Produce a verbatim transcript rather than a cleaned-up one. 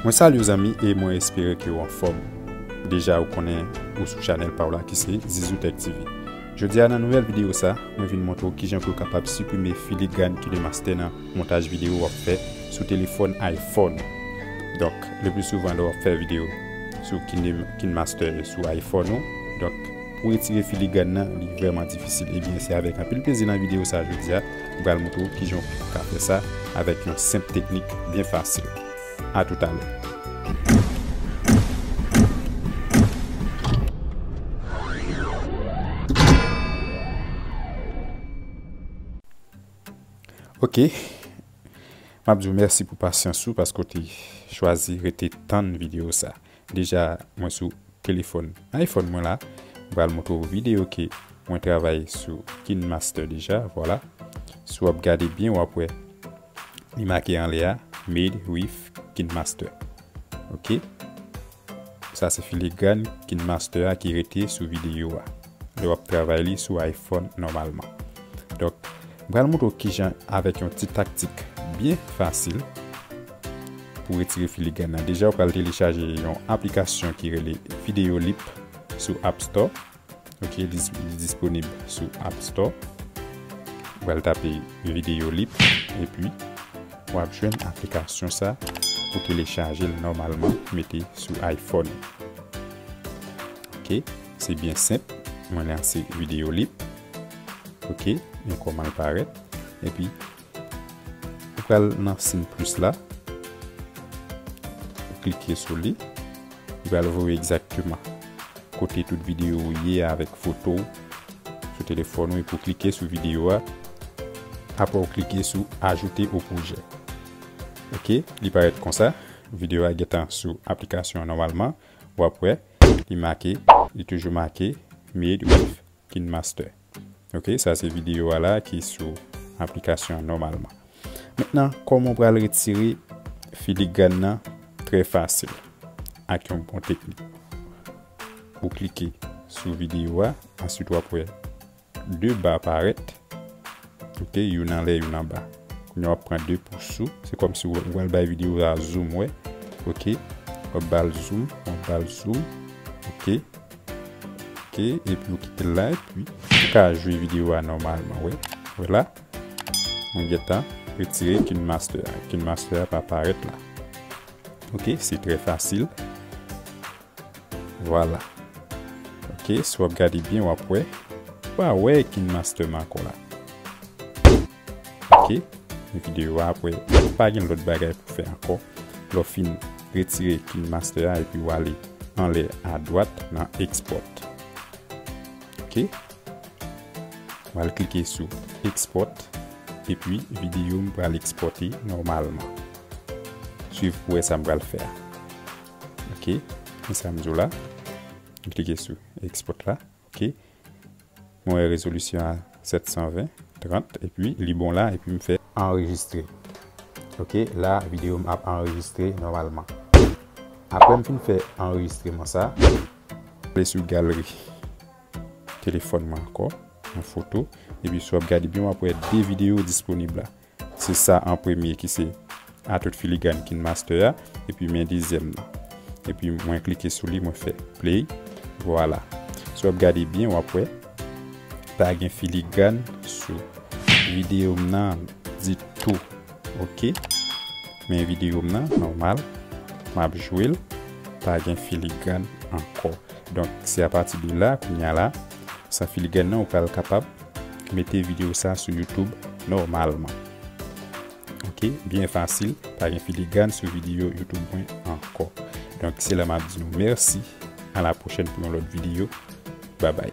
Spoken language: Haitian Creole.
Mwen salye w zanmi e mwen espere ke w anfòm. Deja ou konnen ou sou chanèl pa w la ki se Zizou Tech T V. Jodi a nan nouvèl videyo sa, mwen vin montre w kijan pou w kapab siprime filigràn KineMaster nan montaj videyo w ap fè sou telefòn iPhone. Donk, le pli souvan lè w ap fè videyo sou Kine-, KineMaster sou iPhone ou, donk, pou retire filigràn nan, li vrèman difisil. Ebyen, se avèk anpil plezi nan videyo sa jodi a, m pral montre w kijan w ka fè sa avèk yon senp teknik byen fasil. A toutalè. Ok. M ap di w mèsi pou pasyans ou paske w te chwazi rete tann videyo sa. Deja, mwen sou telefòn iPhone mwen la. M pral montre w videyo ke mwen travay sou KineMaster deja, vwala. Si w ap gade byen, w ap wè li make anlè a, Made with KineMaster. Ok? Sa se filigràn KineMaster a ki rete sou videyo a. Lè w ap travay li sou iPhone nòmalman. Donk, m pral montre w kijan avèk yon ti taktik byen fasil pou retire filigràn nan. Deja, w pral telechaje yon aplikasyon ki rele Videolip sou App Store. Ok, li, li disponib sou App Store. W pral tape Videolip, epi w ap jwenn aplikasyon sa pou telechaje l nòmalman, mete sou iPhone. Ok, se byen senp. Mwen lanse Videolip. Ok, men kòman l parèt. Epi, ou pral nan siy plis la. Ou klike sou li. Li pral voye egzakteman kote tout videyo ou ye avèk foto w sou telefòn ou epi w klike sou videyo a. Apre w klike sou Ajouter au projet. Ok, li parèt konsa. Videyo a gentan sou aplikasyon an nòmalman. W ap wè, li make, li toujou make Made with KineMaster. Ok, sa se videyo a la ki sou aplikasyon an nòmalman. Mentnan, kòman w pral retire filigràn nan? Trè fasil, ak yon bon teknik. Ou klike sou videyo a, answit w ap wè de ba parèt. Ok, youn anlè, youn anba. Kounye a w ap pran de pous ou, se kòmsi w, w al bay videyo a zoom, wè. Ok, w ap ba l zoom, w ap ba l zoom. Ok. Ok, epi w kite l la, epi ou ka jwe videyo a nòmalman, wè. Vwala. Mwen gentan retire KineMaster a. KineMaster a pa parèt la. Ok, se trè fasil. Vwala. Ok, si w ap gade byen, w ap wè. Ou pa wè KineMaster m ankò la. Ok, videyo a apre, pa gen lòt bagay pou fè ankò. Lè w fin retire KineMaster a, epi w ale anlè adwat nan Export. Ok. W al klike sou Export, epi videyo m pral ekspòte nòmalman. Swiv pou wè sa m pral fè a. Ok, men sa m di w la. M klike sou Export la. Ok. Mwen wè rezolisyon a sèt san ven, trant, epi li bon la, epi m fè anrejistre. Ok, la, videyo m ap anrejistre nòmalman. Apre m fin fè anrejistreman sa, ale sou galri telefòn mwen ankò, yon foto, epi si w ap gade byen, w ap wè de videyo disponib la. Se sa an premye ki se atout filigràn KineMaster a, epi men dezyèm nan. Epi mwen klike sou li, mwen fè play. Vwala. Si w ap gade byen, w ap wè pa gen filigràn sou videyo m nan ditou. Ok. Men videyo m nan nòmal. M ap jwe l. Pa gen filigràn ankò. Donk, se apati de la, kounye a la, san filigràn nan, ou pral kapab mete videyo sa sou YouTube nòmalman. Ok, byen fasil, pa gen filigràn sou videyo YouTube mwen ankò. Donk, se la m ap di nou mèsi. A la pwochèn pou yon lòt videyo. Babay.